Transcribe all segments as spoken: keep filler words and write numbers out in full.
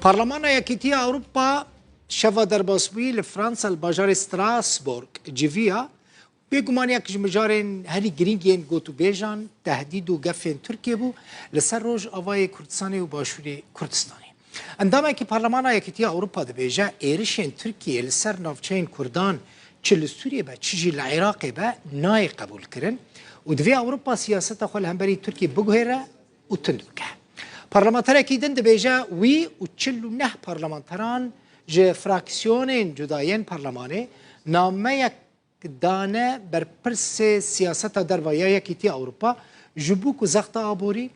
Parlemana Yekîtiya Ewropa şeva derbasbûyî li Fransa li bajarê Strasbourg civiya. Bêguman yek ji mijarên herî girîng yên gotûbêjan, tehdîd û gefên Tirkiyê bû li ser Rojavayê Kurdistanê û Başûrê Kurdistanê. Endamekî Parlemana Yekîtiya Ewropa dibêje, êrişên Tirkiyê li ser navçeyên Kurdan çi li Sûriyê be, çi jî li Iraqê be, nayê qebûlkirin û divê Ewropa siyaseta xwe li hemberî Tirkiyê biguhêre û tund bike. Parlamenterekî din dibêje, wî û çil û neh parlamenteran ji fraksiyonên cuda yên parlemanê nameyek dane berpirsê siyaseta derve ya Yekîtiya Ewropa ji bo ku zexta aborî,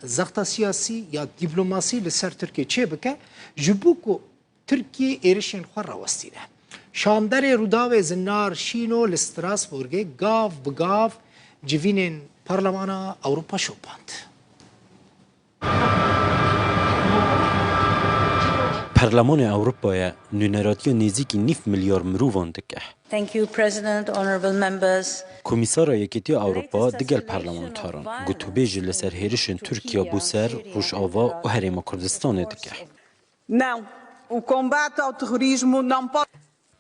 zexta siyasî ya dîplomasî li ser Tirkiyê çêbike, ji bo ku Tirkiyê êrişên xwe rawestîne. Şanderê Rûdawê Zinar Şîno li Strasbourgê gav bi gav civînên Parlemana Ewropa şopand. Perlemanê Ewropayê nûneratiya nêzîkî nîv milyar mirovan dike. Thank you, President, honorable members. Komîsara Yekîtiya Ewropa digel parlamentaran gotûbêjî li ser hêrişên Tirkiye bo ser Rojava û Herêma Kurdistanê dike. Não, o combate ao terrorismo não pode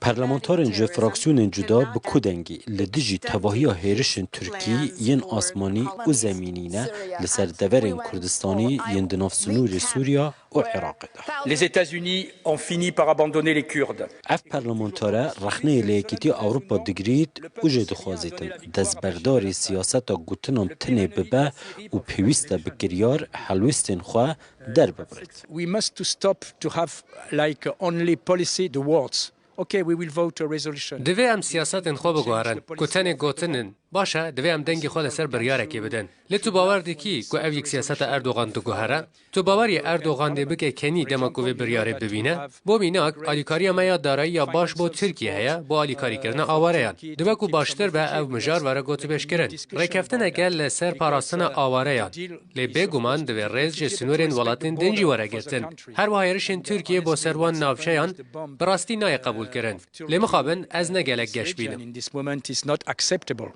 Parlamentarên ji fraksiyonên cuda bi ku dengî li dijî tevahiya hêrişên Tirkî yên asmanî û zemînî ne li ser deverên Kurdistanî yên di nav sinûrê Sûriya û Iraqê de. Les États-Unis ont fini par abandonner les Kurdes. Ev parlamentare rexneyê li Yekîtiya Ewropa digirît û jê dixwazîtin destberdarî siyaseta gotinan tinê bibe û pêwîst e bi kiryar helwestên xwe derbibrit. We must to stop to have, like, only policy the words. Okay, we will vote a resolution. Divê em siyasetên xwe biguherin, ku tenê gotin in. Baş e, divê em dengê xwe li ser biryarekê bidin. Lê tu bawer dikî ku ev yek siyaseta Erdogan diguhere? Tu bawer yê Erdogan dê bike kenî dema ku vê biryarê bibîne? Bo mînak, alîkariya me ya darayî ya baş bo Tirkiye heye, bo alîkarîkirina awareyan. Divê ku baştir be ev mijar were gotûbêjkirin. Rêkeftineke li ser parastina awareyan. Lê bêguman divê rêz ji sînorên welatên din jî were girtin. Her wiha êrişên Tirkiyê bo ser wan navçeyan bi rastî nayê qebûlkirin. Lê mixabin ez ne gelek geş bînim. In this moment is not acceptable.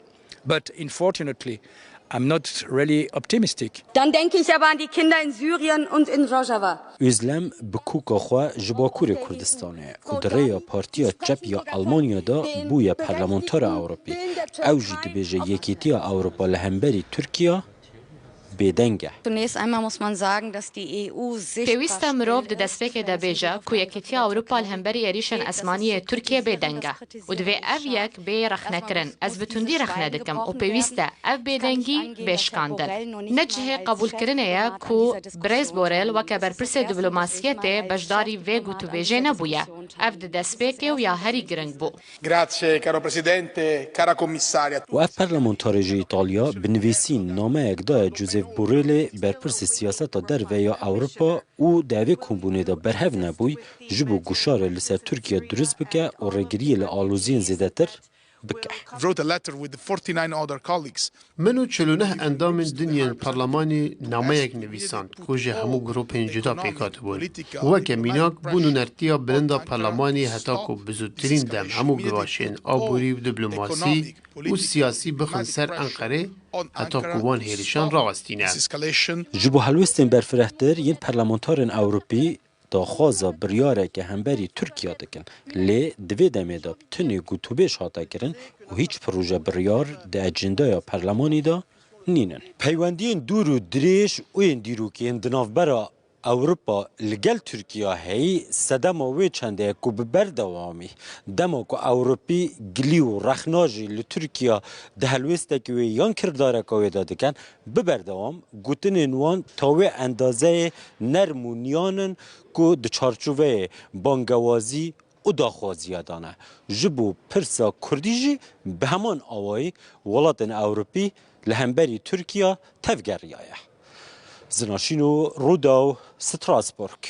But unfortunately, I'm not really optimistic. Dann denke ich aber an die Kinder in Syrien und in Rojava. Özlem bi koka xwe ji Bakurê Kurdistanê û di rêya Partiya Çep ya Almanya de bûye parlamentara Ewropî. Ew jî dibêje Yekîtiya Ewropa li hemberî Tirkiya bêdeng e. Zunächst einmal muss man sagen, dass die E U sich Pêwîst e mirov di destpêkê de bêje ku Yekîtiya Ewropa li hemberî êrîşên esmanî yê Tirkiyê bêdeng e û divê ev yek bê rexnekirin. Ez bi tundî rexne dikim û pêwîst e ev bêdengî bê şikandin. Ne cihê qebûlkirinê ye ku birêz Borel weke berpirsê diplomasiyetê beşdarî vê gotûbêjê nebûye. Ev di destpêkê û ya herî giring bû. Grazie, caro Presidente, cara Commissaria. Û ev parlamentarê ji Îtalya bi nivîsîn nameyek daye Josep Borrellê, berpirsê siyaseta derve ya Ewropa û di evê kombûnê de berhev nebûy, ji bo guşarê li ser Tirkiye dirust bike û rêgiriyê li aloziyên zêdetir bike. Wrote a letter with the forty-nine other colleagues. Min û çil û neh endamên din yên parlemanî nameyek nivîsand ku ji hemû grûpên cuda pêk hatibûn. Weke mînak, bû nûnertiya bilind a parlemanî heta ku bi zûtirîn dem hemû givaşên aborî û diplomasî û siyasî bixin ser Enqerê, heta ku wan hêrişan rawestîne. This escalation. Ji bo helwestên berfirehtir yên parlamentarên Ewropî daxwaza biryareke hemberî Tirkiya dikin, lê di vê demê de tinê gotûbêj hate kirin û hîç proje biryar di ecendaya perlemanî de nînin. Peywendiyên dûr û dirêj û yên dîrokî yên di navbera Ewropa li gel Tirkiya heyî, sedema wê çende ye ku bi berdewamî, dema ku Ewropî gilî û rexna jî li Tirkiya di helwêstekî wê yan kirdareka wê de dikin, bi berdewam gotinên wan ta wê endazeyê nerm û niyan in ku di çarçoveyê bangewazî û daxwaziya dane. Ji bo pirsa Kurdî jî bi heman awayî welatên Ewropî li hemberî Tirkiya tevgeriyaye. Zinaşîno Rûdaw, Strasbourg.